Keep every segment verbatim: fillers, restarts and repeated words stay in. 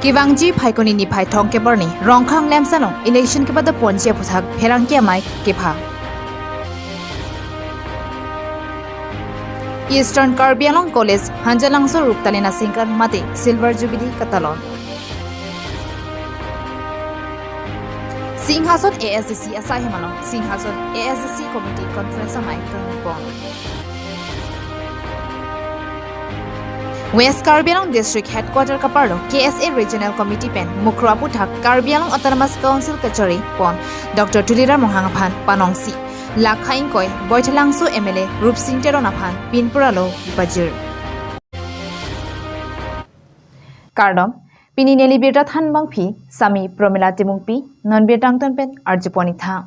Kevangji Phaikuni niphai thomkep arni Rongkhang LAMPS along election kepadoponji aphuthak pherangke amei kepha. Eastern Karbi Anglong College Hanjalangso Ruptalin Asengkan mate Silver Jubilee katalon. Singhason A S D C asai hem along Singhason A S D C Committee Conference amei kangpon. West Karbi Anglong District Headquarter kaparlo K S A Regional Committee pen mukro aphuthak Karbi Anglong Autonomous Council kachari pon Doctor Tuliram Ronghang aphan panongsi, lakha ingkoi Boithalangso M L A Rupsing Teron aphan pinpura lo kipajir. Kardom, pini neli birta thanbangpi, sami Promila Timungpi, non birta angton pen arjupon itha.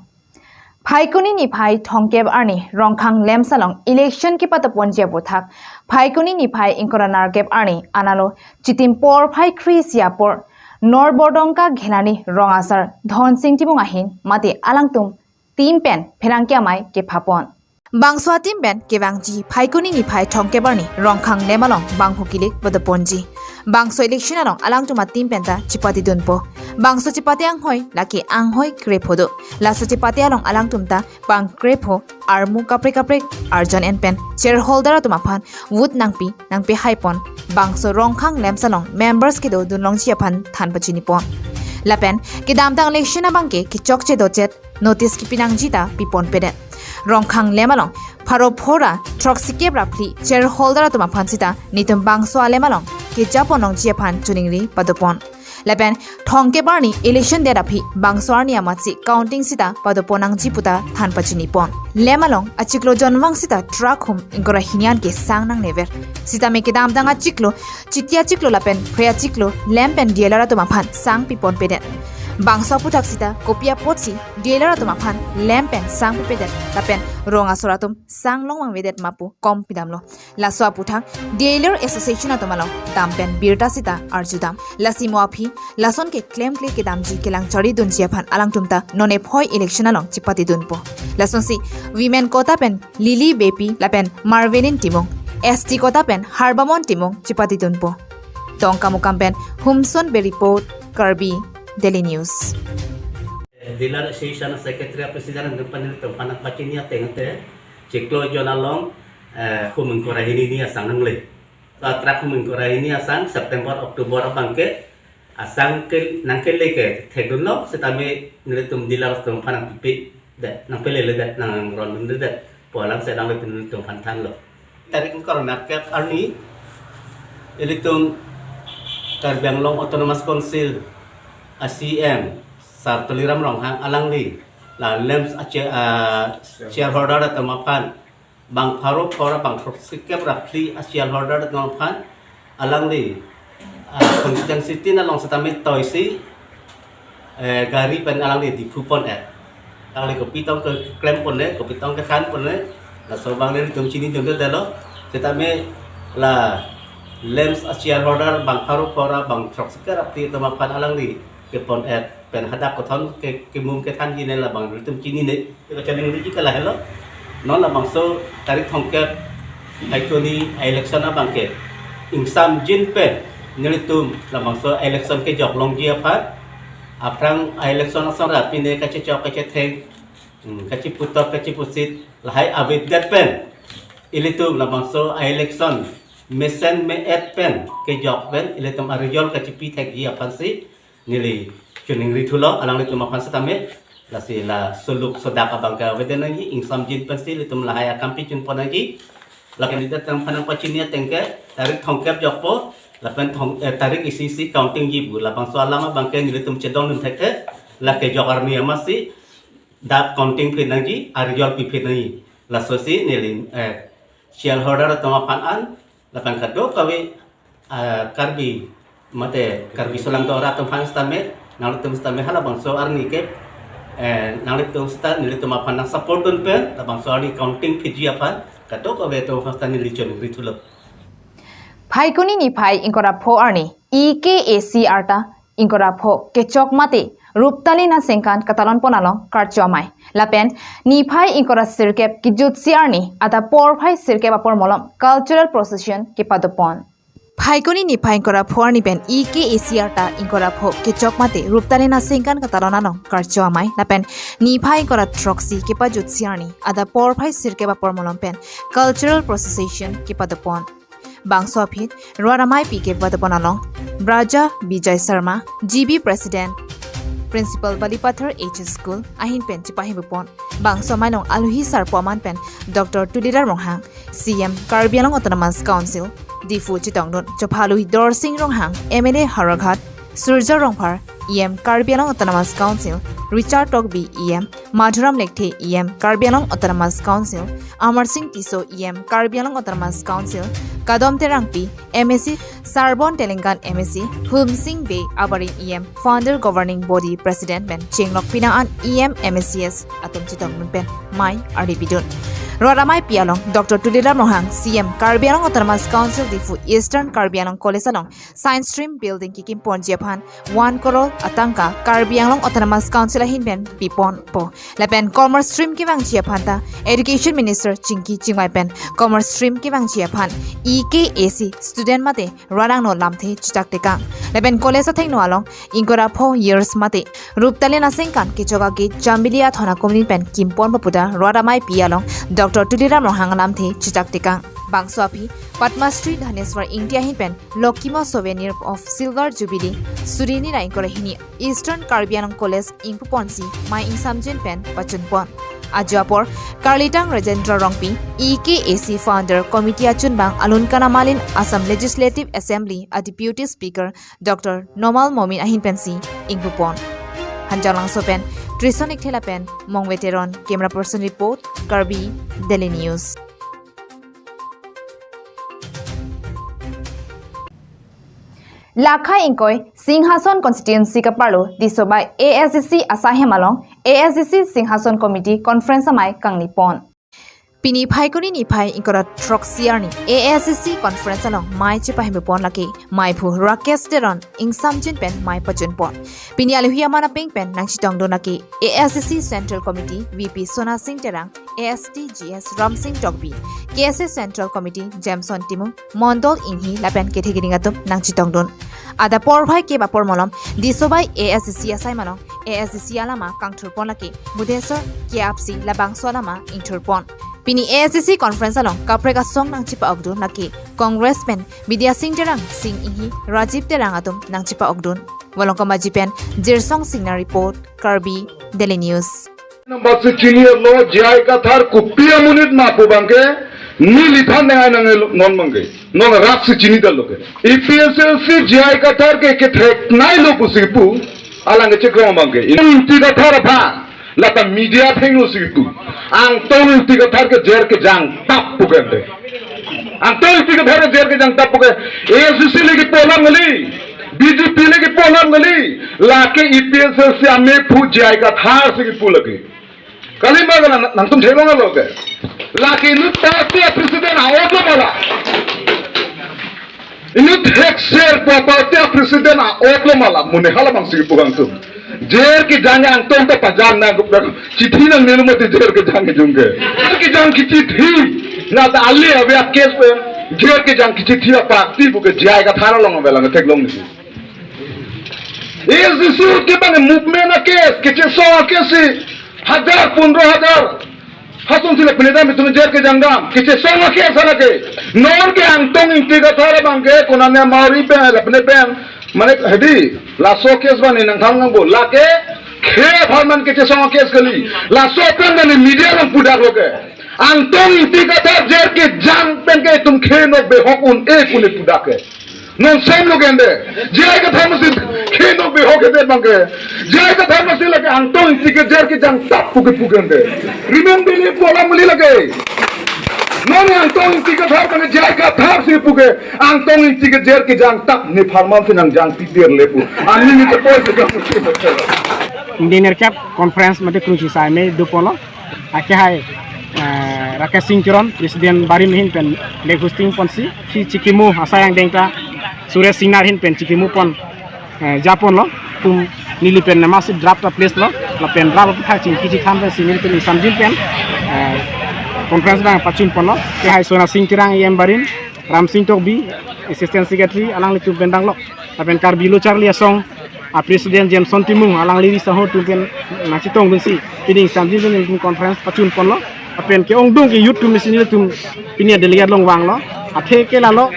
Phaikuni niphai thomkep arni Rongkhang LAMPS along election kepatoponji aphuthak Phaikuni niphai ingkoi ra nerkep arni analo chitim porphai kre-isi apor Norbordongka Ghelani rong asar Dhonsing Timung ahin mate alangtum team pen pherangke amei kephapon. Bangso a-team pen kevangji Phaikuni niphai thomkep arni Rongkhang LAMPS along bangphu kilik padoponji. Bangso election along alangtum a-team pen ta chipatidunpo. Bangso chipate anghoi, lake anghoi krepho do. Laso chipate along alangtum ta bang krepho armu kaprek kaprek arjon en pen shareholder atum aphan vote nangpi nangpehaipon. Bangso Rongkhang LAMPS along members kedo dunlongji aphan than pachinipon. Lapen kedamtang election abangke kechokche dochot notice kipinangji ta piponpedet. Rongkhang LAMPS along pharo phora throksikep ra phli shareholder atum aphan sita netum bangso a-LAMPS along kejaponlongji aphan choningri padopon. Lapen thomkep arni election date aphi bangso arni amatsi counting sita padoponangji puta than pachinipon. LAMPS along achiklo jonvang sita truck hum ingkoi ra hini an ke sang nangnever. Sitame kedamtang achiklo, chiti achiklo lapen phre achiklo LAMPS pen dealer atum aphan sang piponpedet. Bangso aphuthak sita kopi apotsi dealer atum aphan LAMPS pen sang pipedet lapen rong asor atum sang longvangvedet ma pu kom pidamlo. Laso aphuthak Dealer Association atum along dam pen birta sita arjudam. Lasi mo aphi lason ke klemkle kedamji kelang charidunji aphan alangtum ta non ephoi election along chipatidunpo. Lasonsi women quota pen Lily Beypi lapen Marvelin Timung, S T quota pen Harbamon Timung chipatidunpo. Dongkamukam pen Humson Bey report, Karbi Daily News. Dealer Association Secretary President nangpani nangphan pachini ateng te chiklo jon along, eh, hum ingkoi ra hini ni asang nangle. Truck hum ingkoi ra hini asang September October abangke asang ke nangkele ke thekdunlo, sitame nelitum dealer atum aphan nangpipedet, nangpeleledet, nangrondundedet pu alam si nanglitum nelitum aphan thanlo. Tarik ingkoi ra nerkep arni ilitum Karbi Anglong Autonomous Council a-C E M Sar Tuliram Ronghang alangli la LAMPS a-share, ah, shareholder atum aphan bang pharo phora bang throksikep ra phli a-shareholder atum aphan alangli, ah, constituency tin along sitame toisi, eh, gari pen alangli Diphu pon-et. Alangli kopi tong keklem pon-et, kopi tong kethan pon-et, laso abang nelitum chinidundetlo. Sitame la LAMPS a-shareholder bang pharo phora bang throksikep ra phli atum aphan alangli kepon-et pen hadak kothon ke, kemum kethanji ne labang nelitum chinine. Kachiningri ke lahelo. Non labangso tarik thomkep Phaikuni election abangke ingsamjin pen nelitum labangso election kejoklongji aphan, aphrang election asong ra pine kachechok kachetheng, hmm, kachiputok kachipusit lahai avedet pen ilitum labangso election mesen me-et pen kejok pen ilitum a-result kachipi thekji aphansi neli choningrithulo alanglitum aphan sitame. Lasi la suluk sodak abangke avedet nangji, ingsamjin pensi ilitum lahai akam pijun pon nangji. La candidate atum aphan nangpachini ateng ke tarik thomkep jokpo, lapen thom, eh, tarik isi isi counting ji pu, labangso alam abangke nelitum chedondun thekthe, la kejok arni amatsi dak counting phi nangji, a-result piphi nangji. Lasosi neli, eh, shareholder atum aphan an, lapen kadokave, ah, Karbi, mate Karbi solang dora atum aphan sitame, nanglitum sitame halabangso arni ke, eh, nanglitum sita nelitum aphan nangsupport dun pen, labangso arni counting phiji aphan, kadokave atum aphan sita neli choningrithulo. Phaikuni niphai ingkoi ra pho arni, E K A C arta ingkoi ra pho kechok mate Ruptalin Asengkan katalon pon along karcho amei. Lapen niphai ingkoi ra sirkep kejutsi arni adap porphai sirkep apor malom cultural procession kepadopon. Phaikuni niphai ingkoi ra pho arni pen E K A C arta ingkoi ra pho kechok mate Ruptalin aningkan katalon along karcho amei lapen niphai ingkoi ra throksi kepajutsi arni adap porphai sirkep apor malom pen cultural procession kepadopon. Bangso aphi rat ameipi kepadopon along Braja Bijay Sharma, G B President, Principal Balipathar H S School ahin pen chepahembupon. Bangso amei along aluhi sarpo aman pen Doctor Tuliram Ronghang, C M Karbi Anglong Autonomous Council, Diphu chetongdun, chophaluhi Dorsing Ronghang, M L A Howraghat, Surjya Rongphar, E M Karbi Anglong Autonomous Council, Richard Tokbi, E M Madhuram Lekthe, E M Karbi Anglong Autonomous Council, Amar Singh Tisso, E M Karbi Anglong Autonomous Council, Kadom Terangpi, M A C, Sarbon Telengan, M A C Humsing Bey abarim E M, Founder Governing Body President pen chenglok pinang an E M, M A Cs atum chetongdun pen mei ardi pidun. Rat ameipi along Doctor Tuliram Ronghang, C M Karbi Anglong Autonomous Council Diphu, Eastern Karbi Anglong College along Science Stream Building kekimponji aphan one crore atangka Karbi Anglong Autonomous Council ahin pen piponpo. Lapen Commerce Stream kevangji aphan ta Education Minister Chinky Chingmai pen Commerce Stream kevangji aphan E K A C student mate rat angno lamthe chechak tekang. Lapen college athengno along ingkoi ra pho years mate Ruptalin aningkan kechok age Jambili athon akumlin pen kimponpo puta rat ameipi along Doctor Tuliram Ronghang lamthe chechak tekang. Bangso aphi Padma Shri Dhaneswar Ingti ahin pen Lokimo Souvenir of Silver Jubilee suri hini ra ingkoi ra hini Eastern Karbi Anglong College ingpuponsi mei ingsamjin pen pachunpon. Ajo apor Karlitang Rajendra Rongpi, E K A C Founder Committee achunbang alun kana malin Assam Legislative Assembly a Deputy Speaker Doctor Nomal Momin ahin pensi ingpupon. Hanjanglangso pen Trison Ikthe lapen Mongve Teron, camera person report, Karbi Daily News. Lakha ingkoi Singhason constituency kaparlo Disobai A S D C asaihem along A S D C Singhason Committee conference amei kangnipon. Pini Phaikuni niphai ingkoi ra throksi arni A S D C conference along mei chepahembupon lake meiphu Rakesh Teron ingsamjin pen mei pachunpon. Pini aluhi aman apeng pen nangchetongdun lake A S D C Central Committee V P Sona Singh Terang, A S T G S Ramsing Tokbi, K S A Central Committee Jameson Timung, Mondol Inghi lapen kethe keding atum nangchetongdun. Adap porphai kep apor malom Disobai A S D C asaihem along A S D C alama kangthurpon lake Budheswar K F C labangso alama ingthurpon. Pini A S D C conference along kaprek asong nangchepa-okdun lake Congress pen Bidya Sing Terang, Sing Inghi, Rajiv Terang atum nangchepa-okdun. Volongkom Aji pen Jirsong Singnar report, Karbi Daily News. Number si chini lo J I Kathar kopi amonit ma pu abangke, neliphan nang nang non abangke, non rat si chini dal lo ke. A P H L C J I Kathar ke kethek nai lo pusi pu, alang ke chekrong abangke. Ingti Kathar aphan, lata media athengno si pu. Angtong Ingti Kathar ke jer kejang tap pu ke ante. Angtong Ingti Kathar ke jer kejang tap pu ke. A S D C le kepo alam kali, B J P le kepo alam kali, lake A P H L C ameiphu J I Kathar si kepu lake. Kali ma nang, nangtum theklong lo ke. Lake inut party a-president a-ok lo ma la. Inut thekser pu party a-president a-ok lo ma la. Mune hala bang si pu kangtum. Jer kejang angtong ta pajam nang gup dang. Chithi nangne lo mati jer kejang kejung ke. Jer kejang kechithi. Na ta ali ave a-case pen. Jer kejang kechithi a-party pu ke J I Kathar along avelang theklong ni. A S D C ke bang movement a-case, kechesong a-case si hajar, pondro hajar. Hasung sila pinedam itum jer kejang dam, kechesong a-case hala ke. Non ke Angtong Ingti Kathar abangke konane Mari pen, lapen pen, mane hedi, laso case bani nangthang nangbo, lake, khe pharman kechesong a-case kali. Laso pen bani media nangpudak lo ke. Angtong Ingti Kathar jer kejang pen ke itum khenok behok un-e pu ne pudak ke. Non sem lo ke ante. J I Kathar masi khenok behok ke det abangke. J I Kathar masi lake Angtong Ingti ke jer kejang tap pu ke pu ke ante. Remember le pu alam muli lake. Non Angtong Ingti Kathar mane J I Kathar si pu ke. Angtong Ingti ke jer kejang tap ne pharman si nangjang titir le pu. Ani ni ke poi se ka. Dinner cap conference mate krungsi sai me dupono. Akehai, eh, Rakesh Singh Teron, President barim ahin pen le hosting ponsi, si chikimu asai angdeng ta Suresh Singnar ahin pen chikimu pon, eh, japon lo, tum neli pen nama si draft a-place lo, lapen draft aphuthak chingki chitham pen si neli pen ingsamjin pen, eh, conference bang pachun pon lo, akehai Sona Singh Terang E M barim, Ramsing Tokbi, Assistant Secretary, alanglitum pen danglok. Lapen Karbi Lo Charli Asong a President Jameson Timung, alangli ri saho atum pen nangchetongdunsi, pini ingsamjin pen nelitum conference pachun ponlo. Lapen ke-ongdung ke youth atum isi nelitum pini delegate along vanglo. Athe ke lalo,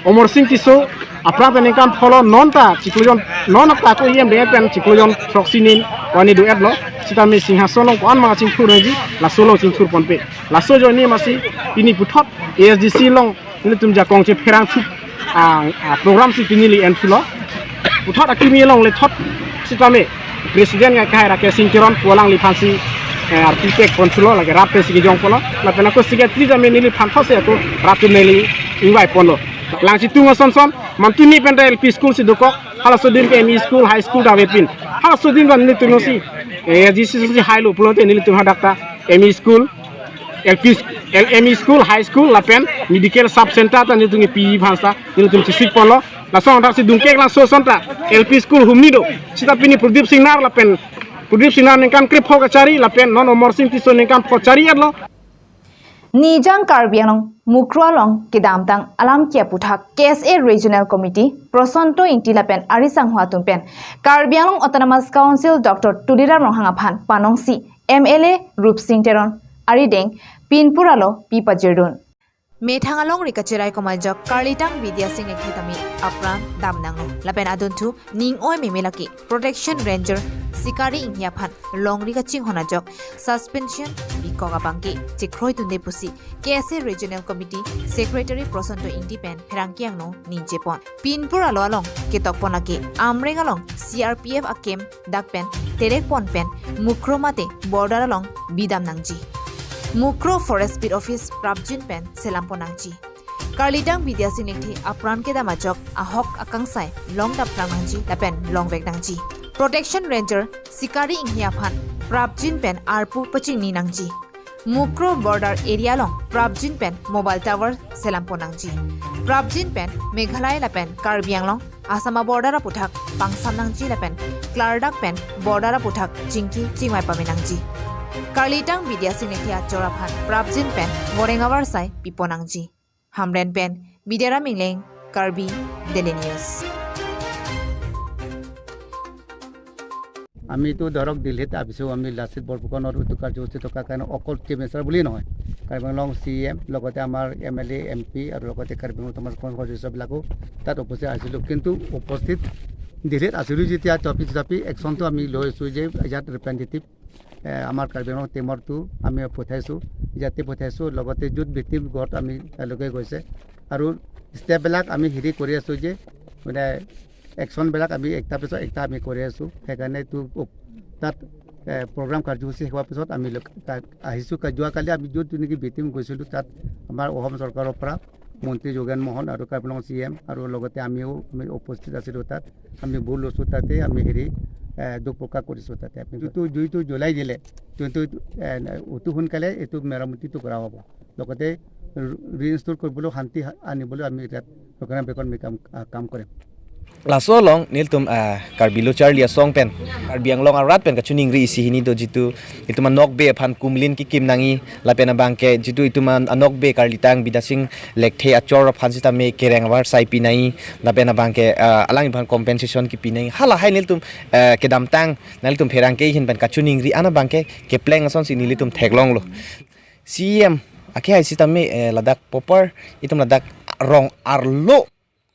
Omor Sing Tisso, aphrang ta ningkan pholo, non ta chiklo jon, non ta ko E M de pen chiklo jon throksi nin kani do-etlo. Sitame Singhason along ko-an ma chingthur nangji, laso along chingthur ponpe. Laso ajoine masi pini puthot A S D C along nelitum jakong chepherangthu, ah, ah, program si pini neli enthulo. Puthot akimi along le thot sitame President ke kahai Rakesh Sing Teron pu alangliphan si, eh, arti pek ponthulo, lake rat pensi kejong ponlo. Lapen ako Secretary tame neliphan thotsi ako rat atum neli invite ponlo. Langchitung ason son, mantuni pen ta L P school si dokok, halaso adim ke M E school, high school ta avepin. Halaso adim ta nelitum si, eh, A S D C si hailo pulote nelitum hadak ta M E school, L P sk-, L-, M E school, high school, lapen medical sub center ta nelitum ke P E aphan ta nelitum chesik ponlo. Lason dak si Dungkek Langso ason ta L P school humni do. Sita pini Pradip Singnar lapen, Pradip Singnar ningkan krepho kachari lapen non Omor Sing Tisso ningkan pho chari-etlo. Nijang Karbi Anglong Mukroh along kedamtang alam ke aputhak K S A Regional Committee Prosanto Ingti lapen ari sanghwa atum pen Karbi Anglong Autonomous Council Doctor Tuliram Ronghang aphan panongsi M L A Rupsing Teron arideng pinpur alo pi pajirdun. Methang alongri kacherai komai ajok Karlitang Bidya Sing Lekthe tame apran damnanglo. Lapen adunthu ning oi meme lake Protection Ranger Sikari Inghi aphan longri kachinghon ajok suspension bikok abangke chekroidunde pusi K S A Regional Committee Secretary Prosanto Ingti pen pherangke angno ningje pon. Pinpur alo along ketok pon lake Amreng along C R P F a-camp dak pen terek pon pen Mukroh mate border along bidam nangji. Mukroh Forest Beat Office prapjin pen selam pon nangji. Karlitang Bidya Sing Lekthe apran kedam ajok ahok akangsai longdam plang nangji lapen longvek nangji. Protection Ranger Sikari Inghi aphan prapjin pen arpu pachingni nangji. Mukroh border area along prapjin pen mobile tower selam pon nangji. Prapjin pen Meghalaya lapen Karbi Anglong Assam a-border aputhak pangsam nangji lapen klardak pen border aputhak chingki chingvai pame nangji. Karlitang Bidya Sing Lekthe achor aphan prapjin pen voreng avarsai pipon nangji. Hamren pen Bidyaram Ingleng, Karbi Daily News. আমি তো ধৰক দিল্লীত আহিছোঁ, আমি লাচিত বৰফুকনৰ এইটো কাৰ্যসূচী থকাৰ কাৰণে অকল চিফ মিনিষ্টাৰ বুলিয়েই নহয়, কাৰ্বি আংলং চি ই এম, লগতে আমাৰ এম এল এ, এম পি আৰু লগতে কাৰ্বি আংলং সমাজ কংগ্ৰেছৰ সদস্যবিলাকো তাত উপস্থিত আছিলোঁ। কিন্তু উপস্থিত দিল্লীত আছিলোঁ যেতিয়া তথাপি তথাপি একশ্যনটো আমি লৈছোঁ যে ইয়াত ৰিপ্ৰেজেণ্টেটিভ আমাৰ কাৰ্বি আংলং টিমৰটো আমি পঠাইছোঁ, ইয়াতে পঠাইছোঁ, লগতে য'ত ভিক্টিম ঘৰত আমি তেওঁলোকে গৈছে আৰু ষ্টেপবিলাক আমি হেৰি কৰি আছোঁ যে মানে একশ্যনবিলাক আমি একটা পিছত একটা আমি কৰি আছোঁ। সেইকাৰণে এইটো উপ- তাত এ, প্ৰগ্ৰাম কাৰ্যসূচী শেষ হোৱাৰ পিছত আমি লোক- কা- আহিছোঁ। কা- যোৱাকালি আমি য'ত নেকি ভিক্টিম গৈছিলোঁ, তাত আমাৰ অসম চৰকাৰৰ পৰা মন্ত্ৰী যোগেন মহন আৰু কাৰ্বি আংলং চি ই এম আৰু লগতে আমিও আমি উপস্থিত আছিলোঁ তাত। আমি বুট লৈছোঁ তাতে, আমি হেৰি এ, দুখ প্ৰকাশ কৰিছোঁ তাতে। আমি যিটো জুইটো জ্বলাই দিলে, কিন্তু এ, অতি সোনকালে এইটো মেৰামতিটো কৰা হ'ব, লগতে ৰি- ৰিইনষ্টল কৰিবলৈ শান্তি আনিবলৈ আমি তাত সেইকাৰণে বেকন আমি কাম আ, কাম কৰিম। Laso along nelitum ah, Karbi Lo Charli Asong pen Karbi Anglong arat pen kachiningri isi hini do, jitu itum anokbe aphan kumlin kikim nangji lapen abangke jitu itum an- anokbe Karlitang Bidya Sing Lekthe achor aphan sitame kereng avarsai pi nangji lapen abangke ah, alangli aphan compensation kipi nangji, halahai nelitum eh, kedamtang nelitum pherangke ahin pen kachiningri an abangke kepleng asonsi nelitum theklonglo. C E M akehai sitame eh, ladak proper itum ladak rong arlo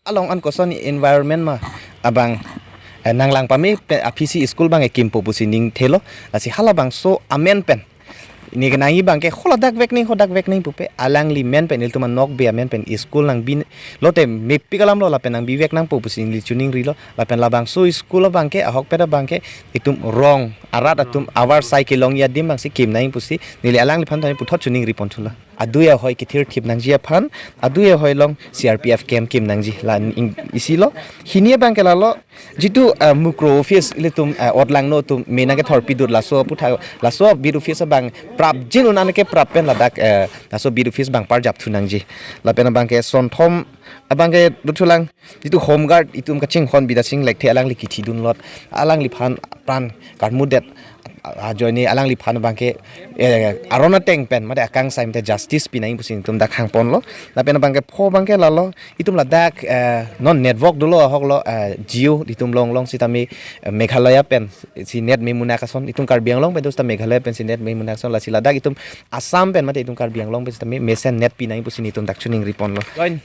along an koson environment ma abang eh, nanglang pame pe- aphisi school abang ekimpo pusi ning thelo, lasi halabangso amen pen neke nangji abangke holadak vek nangji, hodak vek nangji pupe alangli men pen, ilitum anokbe amen pen school nangbin lote mepik alam lo lapen nangbivek nangpo pusi neli chiningrilo. Lapen labangso school abangke ahokpet abangke itum rong arat atum avarsai kelongji adim abangsi kim nangji pusi neli alangliphan tame puthot chiningri ponthulo. Adui ahoi kethirthip nangji aphan, adui ahoi along C R P F camp kim nangji la ing- isilo. Hini abangke lalo jitu ah, Mukroh office ilitum ah, Odlangno atum me nangkethor pidut, laso aphuthak laso beat office abang prapjin un an ke prap pen ladak eh, laso beat office abang parjap thu nangji. Lapen abangke sonthom abangke dothulang jitu home guard itum kachinghon Bidya Sing Lekthe alangli kithidunlot, alangliphan pran karmudet ajoine alangliphan abangke, eh, aron ateng pen mate akangsai mate justice pinangji pusi netum dak hangponlo. Lapen abangke pho abangke lalo, itum ladak, eh, non network dolo ahoklo, eh, Jio itum longlong sitame, eh, Meghalaya pen si net memunak ason, itum Karbi Anglong pen do sita Meghalaya pen si net memunak ason, lasi ladak itum Assam pen mate itum Karbi Anglong pen sitame mesen net pinangji pusi netum dak choningriponlo. Joint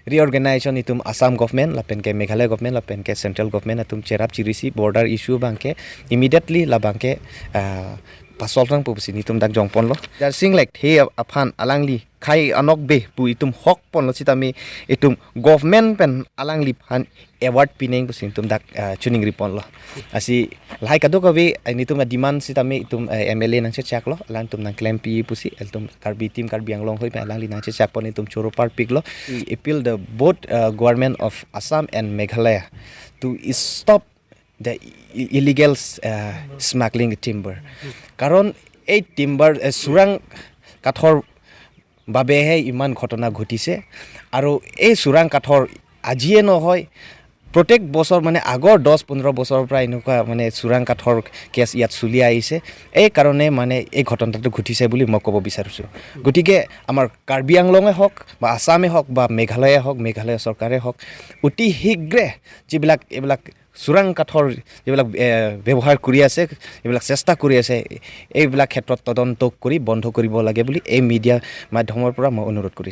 reorganization itum Assam government lapen ke Meghalaya government lapen ke central government atum cherap chirisi border issue abangke immediately labangke, ah, pasolve nangpo pusi netum dak jongponlo. Darsing Lekthe aphan alangli khei anokbe pu itum hokponlo sitame itum government pen alangliphan award pinangji pusi netum dak, ah, choningriponlo. Lasi lahai kadokave, eh, netum a-demand sitame itum, eh, M L A nangchechaklo, alangtum nangklempi pusi, itum Karbi team Karbi Anglong hoi pen alangli nangchechakpon itum choro parpiklo. We appeal the both, uh, government of Assam and Meghalaya to stop the i- illegal, uh, smuggling timber. Karon ei timber, eh, চোৰাং কাঠৰ বাবেহে ইমান ঘটনা ঘটিছে। আৰু এই চোৰাং কাঠৰ আজিয়ে নহয়, প্ৰত্যেক বছৰ মানে আগৰ দহ পোন্ধৰ বছৰৰ পৰা এনেকুৱা মানে চোৰাং কাঠৰ কেছ ইয়াত চলি আহিছে। এই কাৰণে মানে এই ঘটনাটো ঘটিছে বুলি মই ক'ব বিচাৰিছোঁ। গতিকে আমাৰ কাৰ্বি আংলঙে হওক বা আছামে হওক বা মেঘালয়ে হওক, মেঘালয় চৰকাৰে হওক, অতি শীঘ্ৰে যিবিলাক এইবিলাক চোৰাং কাঠৰ যিবিলাক, এ, ব্যৱহাৰ কৰি আছে, এইবিলাক চেষ্টা কৰি আছে, এইবিলাক ক্ষেত্ৰত তদন্ত কৰি বন্ধ কৰিব লাগে বুলি এই মিডিয়া মাধ্যমৰ পৰা মই অনুৰোধ কৰিছোঁ।